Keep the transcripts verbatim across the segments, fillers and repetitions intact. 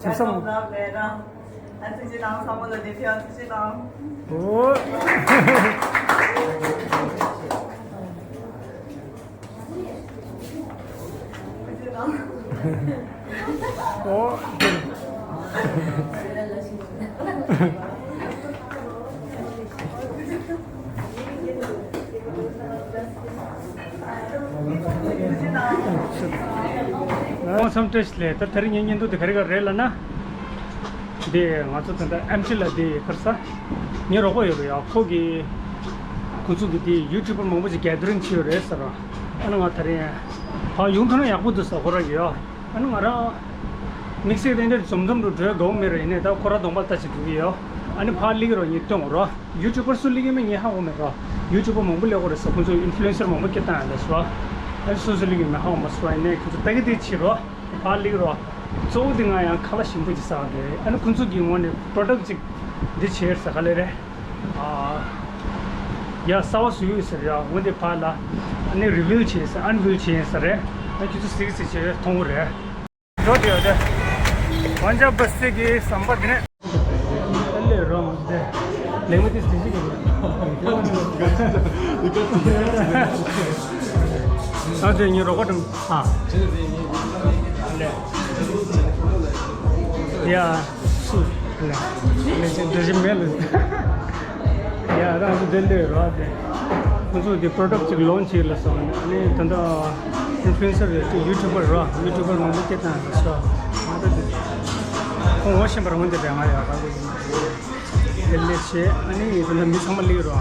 ཁྱེད་བསམ། ཨ་ཙི་ཅི་དང་བསམ་བློ་ལ་བདེ་ཕྱི་ཨ་ཙི་ཅི་དང་། ཨོ། ཨོ། ཨོ་འཚམས་བཀྲ་ཤིས་བདེ་ལེགས། ད་དེ་རིང་ངའི་བརྙན་ཐུང་དེ་ག་རེ་ག་རེ་རེད་ལབ་ན། འདི་ང་ཚོ་ད་ལྟ་ཨེམ་ཆི་ལ་འདི་ཁར་ས། ངའི་རོགས་པ་ཡོད་རེད་ཡ། ཁོ་གི་ཁོ་ཚོ་གི་འདི་ཡུ་ཊུབ་པར་མང་པོ་ཞིག་གེ་དར་རིང་བྱས་ཡོད་རེད་ཟེར་བ། ཨ་ནི་ང་དེ་རིང་ཕར་ཡོང་ཐུབ་ན་ཡག་པོ་འདུག་ཟེར་ཁོ་རང་གིས་ཡ། ཨ་ནི་ང་རང་དམིགས་བསལ་དེ་འདྲ་འཛོམས་འཛོམས་འགྲོ་འགྲོ་དགའ་བོ་མེད་ར། ཡིན་ནའི་ད་ཁོ་རང་གདོང་པ་ལྟ་ཅིག་འགྲོ་གི་ཡོད། ཨ་ནི་ཕར་སླེབས་རོགས། ངས་སྟོན་རོགས། ཡུ་ཊུབ་པར་སུ་སླེབས་ཀྱི་མེད་ངས་ཧ་གོ་མེད་ར། ཡུ་ཊུབ་པར་མང་པོ་སླེབས་ཀྱི་རེད་ཟེར། ཁོང་ཚོ་ཨིན་ཕུ་ལུ་ཨེན་སར་མང་པོ་སྐད་བཏང་ཡ་ལ་སོ། ཨ་ནི་སུ་སུ་སླེབས་ཀྱི་མེད་ཧ་གོ་མ་སོང་། ཡིན་ནའི་ཁོང་ཚོ་ལྟ་གི་དེ་བྱེད་རོགས། ཕར་སླེབས་རོགས། གཙོ་བོ་དེ་ང་ཡང་ཁ་ལག་ཞིམ་པོ་ཅིག་ཟ་བ་རེད། ཨ་ནི་ཁོང་ཚོ་གི་ངོས་ནས་པྲོ་ཌག་ཅིག་འདི་བྱས་ཟེར་ག་ལེ་རེད། ཨ། ཡ་གསར་པ་བཟོས་ཡོད་ཟེར་ཡ། འོ་འདི་ཕར་ལ། ཨ་ནི་རི་བིལ་བྱས་ཟེར། ཨན་བིལ་བྱས་ཟེར་རེད། ཨ་ཁྱོད་ཚོ་གཟིགས་གཟིགས་བྱས་མཐོང་གི་རེད། འགྲོ་དེ་ཡོད་དེ། ཝན་ཅ་བ་སི་གི་ཟམ་པ་འདི་ནས། ཨ་ལེ་རོ་མ་དེ། ལེགས་མ་དེ་དེ་ཞིག་གི། ཨ་དེ་ཉི་རོ་ཀོ་དང་། ཨ། ཡ། སུ། ལེ། ལེ་ཅན་འདྲ་ཞིག་མེད་ལ། ཡ་རང་ཚོ་དེ་ལས་རོ་དེ། ཁོང་ཚོ་དེ་པྲོ་ཌག་ཅིག་ལོན་ཆི་བྱེད་ལ་སོང་། ཨ་ནི་ད་ལྟ་ཨིན་ཕུ་ལུ་ཨེན་སར་རེད། ཡུ་ཊུབ་པར་རོ། ཡུ་ཊུབ་པར་མང་པོ་སྐད་བཏང་ལ་སོང་། ང་ད་དེ་ཁོང་ངོ་ཤེས་པར་འོང་དེ་རེད། ང་ཡ་ག་གོ་དེ་ལས་བྱེད། ཨ་ནི་ད་ལྟ་མི་ཚང་མ་སླེབས་རོ།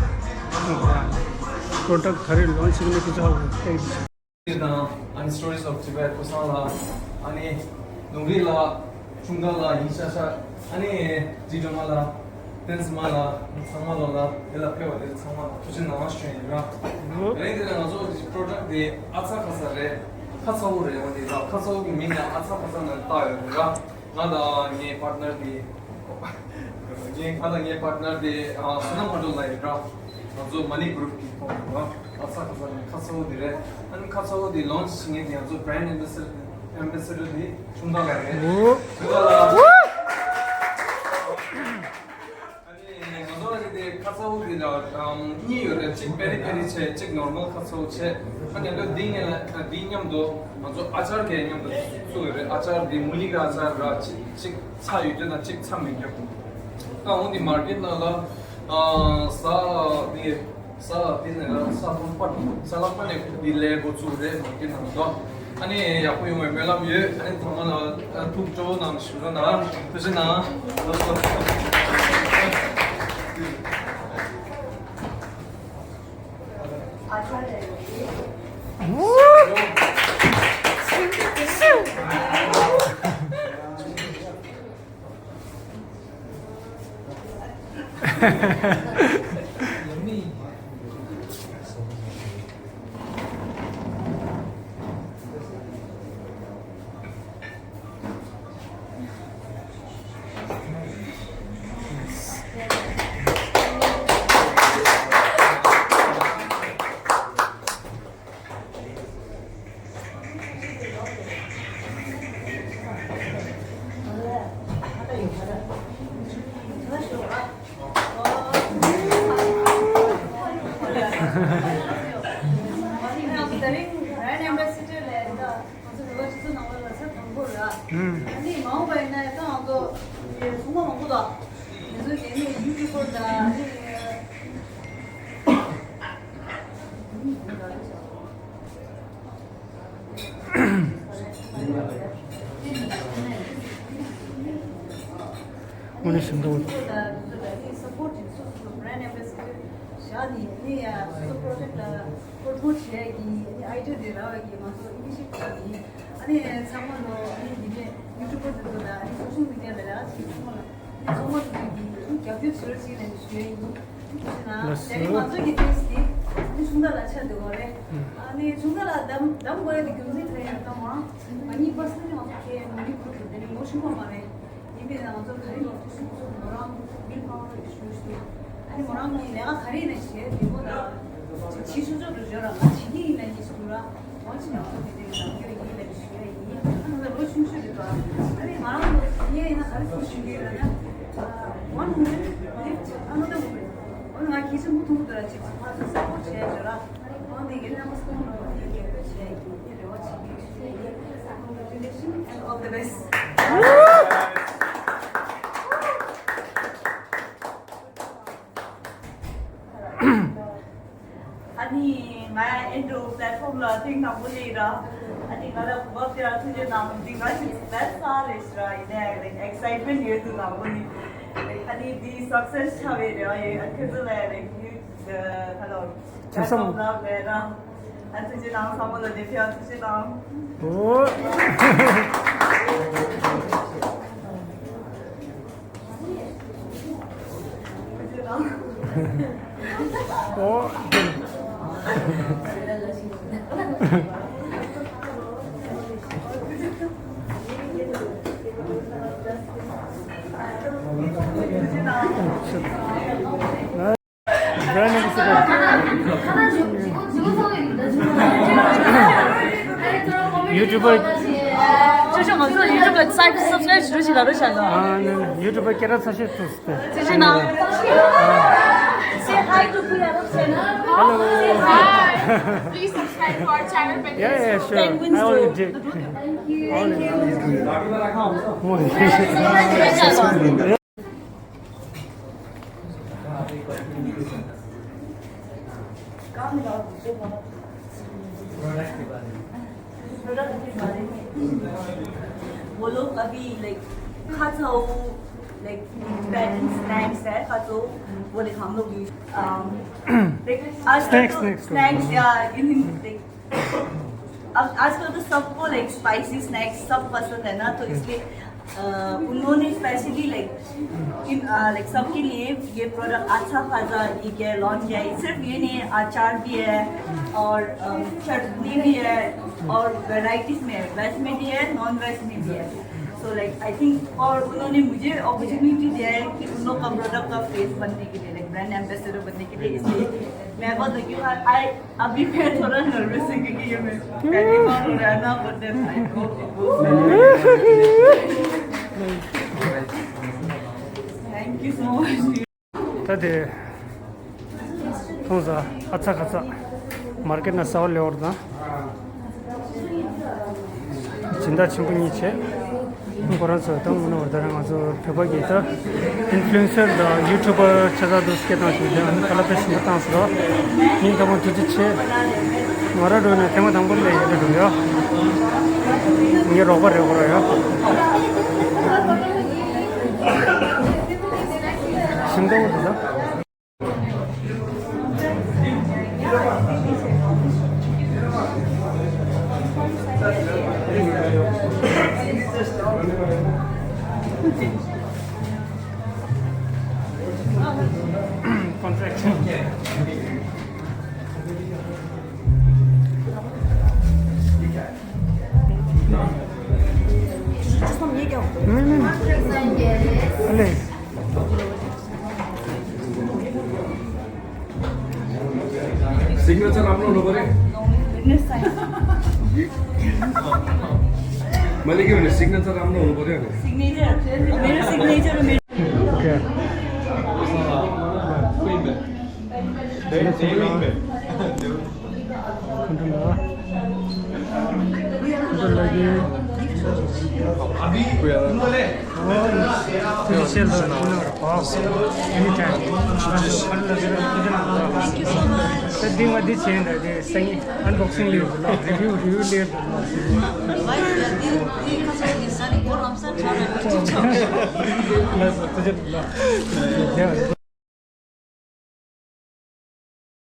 པྲོ་ཌག་ག་རེ་ལོན་ཆི་བྱེད་ནི་དེ་ཚོ་ཧ་གོ་ཨེ། དང་ཨ་ནི་Stories of Tibet ཁོ་ཚང་ལ། ཨ་ནི་ནོར་བུ་ལགས། ཁྱུང་དགའ་ལགས། ཡིན་ཤག་ཤག་ཨ་ནི་ཇི་སྒྲོལ་མ་ལགས། བསྟན་འཛིན་མ་ལགས། ཚང་མ་ལོ་ལ་དེ་ལ་ཕེབས་པ་དེ་ཚང་མ་ལ་ཐུགས་རྗེ་གནང་ཞུ་ཡིན་ར། དེ་རིང་འདི་ལ་ང་ཚོ་པྲོ་ཌག་དེ་ཨ་ཚ་ཁ་ཚ་རེད། ཁ་ཚ་བོ་རེད། འོ་དེ་ར་ཁ་ཚ་བོ་གི་མིང་ལ་ཨ་ཚ་ཁ་ཚ་ནང་བཏགས་ཡོད་རེད་ར། ང་དང་ངའི་པར་ཊི་ནར་དེ། ངའི་ང་དང་ངའི་པར་ཊི་ནར་དེ་ཨ་བསོད་ནམས་མཁའ་འགྲོ་ལགས་ཡིན་ར། ང་ཚོ་མ་ནི་གུ་རུབ་ཀྱི་ཐོག་ནས་ར། ཨ་ཚ་ཁ་ཚ་ནི་ཁ་ཚ་བོ་དེ་རེད། ཨ་ནི་ཁ་ཚ་བོ་དེ་ལོན་ཆི་བྱེད་མཁན་དེ་ང་ཚོ་བྷི་རེན་ཌི་ཨེམ་བེ་སེ་ཌར་ཨེམ་བེ་སེ་ཌར་དེ་ཁྱུང་དགའ་ལགས་རེད། ཨོ། ཁྱུང་དགའ་ལགས། ཨ་ནི་ང་ཚོ་ལ་དེ་ཁ་ཚ་བོ་དེ་ལ་ཨམ་གཉིས་ཡོད་རེད། གཅིག་པེ་རི་པེ་རི་བྱས། གཅིག་ནོར་མལ་ཁ་ཚ་བོ་བྱས། ཨ་ནི་ལོ་འདི་ངེད་ལ་འདི་མཉམ་དུ་ང་ཚོ་ཨ་ཅར་གྱི་མཉམ་དུ་བཙུགས་ཡོད་རེད། ཨ་ཅར་འདི་མུ་ལི་གི་ཨ་ཅར་ར། གཅིག་གཅིག་ཚྭ་ཡོད་རྒྱུ་དང་གཅིག་ཚྭ་མེད་རྒྱུ། ད་འོང་འདི་མར་ཀེཊ་ནང་ལ་ཨ་ཟ་འདི་ཟ་འདི་ནས་ལ་ས་ལྷག་པ་ས་ལྷག་པ་ནས་འདི་ལས་འགོ་བཙུགས་རེད། མར་ཀེཊ་ནང་དུ། ཨ་ནི་ཡག་པོ་ཡོང་བའི་སྨོན་ལམ་ཡོད། ཨ་ནི་ཚང་མ་ལ་ཐུགས་སྤྲོ་བོ་གནང་ཞུ་རོགས་གནང་། ཐུགས་རྗེ་གནང་། ལགས་སོ། ང་ཚོ་བོད་པ་སྤྱི་ཚོགས་ནང་ལོགས་ལ་ས་དང་པོ་ར། ཨ་ནི་མ་འོངས་པ་ཡིན་ན་ཡང་ད་ང་ཚོ་ཚོང་པ་མང་པོ་དང་། ང་ཚོ་དེ་ནས་ཡུ་ཊུབ་པར་དང་ཨ་ནི། དངོས་གནས་ཞིམ་འདུག་ཨ་ནི་ཚང་མ་ལོ་ཨ་ནི་འདི་ནས་ཡུ་ཊུབ་པར་དེ་ཚོ་དང་ཨ་ནི་སོ་སོ་པྲོ་ཇེག་ཊི་ལ་ཨ་ནི་སོ་ཤལ་མི་ཌི་ཡ་ལ་ཨ་ནི་ཚང་མ་ལ་ཚང་མ་ལ་རྒྱབ་སྐྱོར་བྱེད་རོགས་བྱེད་ལབ་ནས་ཞུ་ཡ་ཡིན། ཞུ་ན་ལགས་སོ། དེ་རིང་ང་ཚོ་གི་ཏོག་ཙམ་དེ་ནི་ཆུང་མདའ་ལ་ཆ་འདུག་གོ་རེད། ཨ་ནི་ཆུང་མདའ་ལ་གདམ་གདམ་དགོས་ཡ་དེ་རྒྱུ་མཚན་ག་རེ་ཡིན་ན། ད་མོ་རང་ང་གཉིས་པར་སོ་ནལ་ལི་ང་ཚོ་ཁྱེད་མོ་ནི་གུ་རུབ་དེ་ནི་ལོ་ཆུང་བ་མ་རེད། ཡིན་པས་ན་ང་ཚོ་ག་རེ་ཡོང་ཐུབ་སོང་ཟེར་མོ་རང་ཝིལ་པ་ཝར་ཞུ་ཞུ། ཨ་ནི་མོ་རང་གིས་ལས་ཀ་ག་རེ་ཡིན་ན་བྱེད་དགོས་ད། ཅིག་བྱེད་ཆོག་ཆོག་ཏུ་བརྗོད་ར། ང་བྱེད་ཀྱི་ཡིན་ལབ་ཀྱི་སོང་ར། ང་ཅི་ང་ཚོ་དེ་དེ་ལ་འདང་རྒྱག་ཡིན་ལབ་ཞུ་ཡ་ཡིན། ཨ་ནི་ང་ལོ་ཆུང་ཤོས་རེད་པ། ཨ་ནི་ང་རང་ལོ་ངའི་ One moment lift another moment. ང་ཁྱེད་ཚོ་མུ་མཐུད་དུ་ཅིག་ཕར་ཚུར་སྤོརཊ་བྱས་བྱས་ར། འོ་འདི་གི་ལྷ་མོ་སྐོང་ནོ་འདི་གི་བྱས་ཡིན། འདི་རེ་བ་བྱེད་ཀྱི་ཡིན། Congratulations and all the best. ཨ་ནི་ང་ཨེ་འགྲོ་པེ་ལེཊ་ཕོམ་ལ་ཐེངས་དང་པོ་སླེབས་ར། ཨ་ནི་ང་ལ་གོ་སྐབས་དེ་ལ་ཐུགས་རྗེ་གནང་། འདི་ང་ཞིག་སྦེ་ས་རེད་ཤི་ར། ཡིན་ནའི་ལའིཀ་ཨེག་སའིཊ་མེན་ཊི་ཡོད་འདུག་ནང་ལོགས་ནས། ལའིཀ་ཨ་ནི་འདི་སག་སེ་སི་ཆགས་པའི་རེ་བ་ཡོད། ཨ་ཁྱོད་ཚོ་ལ་ལའིཀ་ཡུ་ཁ་ལོ་ཐེངས་གསུམ་ལ་སྦེ་ར། ཨ་ཐུགས་རྗེ་གནང་། ཚང་མ་ལ་དེ་ཕྱག་ཐུགས་རྗེ་གནང་། ཨོ། ཨོ། Brand ambassador. YouTuber. ཁྱོད་ཚོ་ང་ཚོ་YouTube་ལ་subscribe་ཞུ་རོགས་བྱེད་ལབ་རོགས་བྱ་ལ། ཨ་ནི་YouTuber་སྐད་གྲགས་ཚ་ཤོས་ཚོ་སྟེ། ཅི་ཞིག་ན། Say hi to Kuya Rob channel. Hello. Say hi. Please subscribe to our channel. Yeah, yeah, sure. Penguins I already did. Thank you. Thank you. Product के बारे में। प्रोडक्ट के बारे में। वो लोग अभी लाइक खाचाओ, लाइक पेरेंट्स स्नैक्स है खाचाओ, वो लाइक हम लोग यूज लाइक आजकल स्नैक्स तो स्नैक्स स्नैक्स या इन लाइक अब आजकल तो सबको लाइक स्पाइसी स्नैक्स सब पसंद है ना, तो इसलिए अ, उन्होंने स्पेशली लाइक इन अ, लाइक सबके लिए ये प्रोडक्ट अच्छा खासा ये क्या लॉन्च किया है। सिर्फ ये नहीं है, अचार भी है और अ, चटनी भी है और वैरायटीज में है, वेज में भी है, नॉन वेज में भी है। सो लाइक आई थिंक और उन्होंने मुझे अपॉर्चुनिटी दिया है कि उन लोग का प्रोडक्ट का फेस बनने के लिए, लाइक ब्रांड एम्बेसडर बनने के लिए। इसलिए मैं बहुत लकी हूँ। आई अभी मैं थोड़ा नर्वस है क्योंकि ये मेरी पहली बार हो रहा है ना, but then I go. Thank you so much. ད་དེ་མཐོང་ས་ཨ་ཚ་ཁ་ཚ་མར་ཀེ་ཊི་ན་ས་བ་ལེ་འོར་དང་། སྦྱིན་བདག་ཆེན་པོ་གཉིས་བྱས། ཁོ་རང་ཚོ་ད་དངོས་གནས་བར་ད་རང་ང་ཚོ་བོད་པ་གི་ད་ཨིན་ཕུ་ལུ་ཨེན་སར་དང་ཡུ་ཊུ་བར་ཆ་ཚང་དུ་སྐད་བཏང་བཞིན་དེ་ཨ་ནི་ཁ་ལ་པེ་ཞིམ་པོ་བཏང་སོང་། ཉིན་གང་མང་ཐུགས་རྗེ་ཆེ། ང་རང་འགྲོ་ནས་ཐེངས་མ་དང་པོ་ལས་ཡིན་འགྲོ་ཡོད། ངའི་རོགས་པ་རེད་ཁོ་རང་ཡོད། ཞིམ་ཏོག་ཏོ་ད། Contraction. Signature राम्रो हुनु पर्यो। मैले के भने सिग्नेचर राम्रो हुनु पर्यो नि। सिग्नेचर, मेरो सिग्नेचर, मेरो Okay. Control ला। Control लगी। अभी उन्होंने Oh, special, uh, you know, oh, anytime. Thank you so much. Sir, this is the change, uh, the thing, unboxing layer, review, review layer. Why you are doing three cups of this? Sorry, go outside, try and put it down. Yes, sir.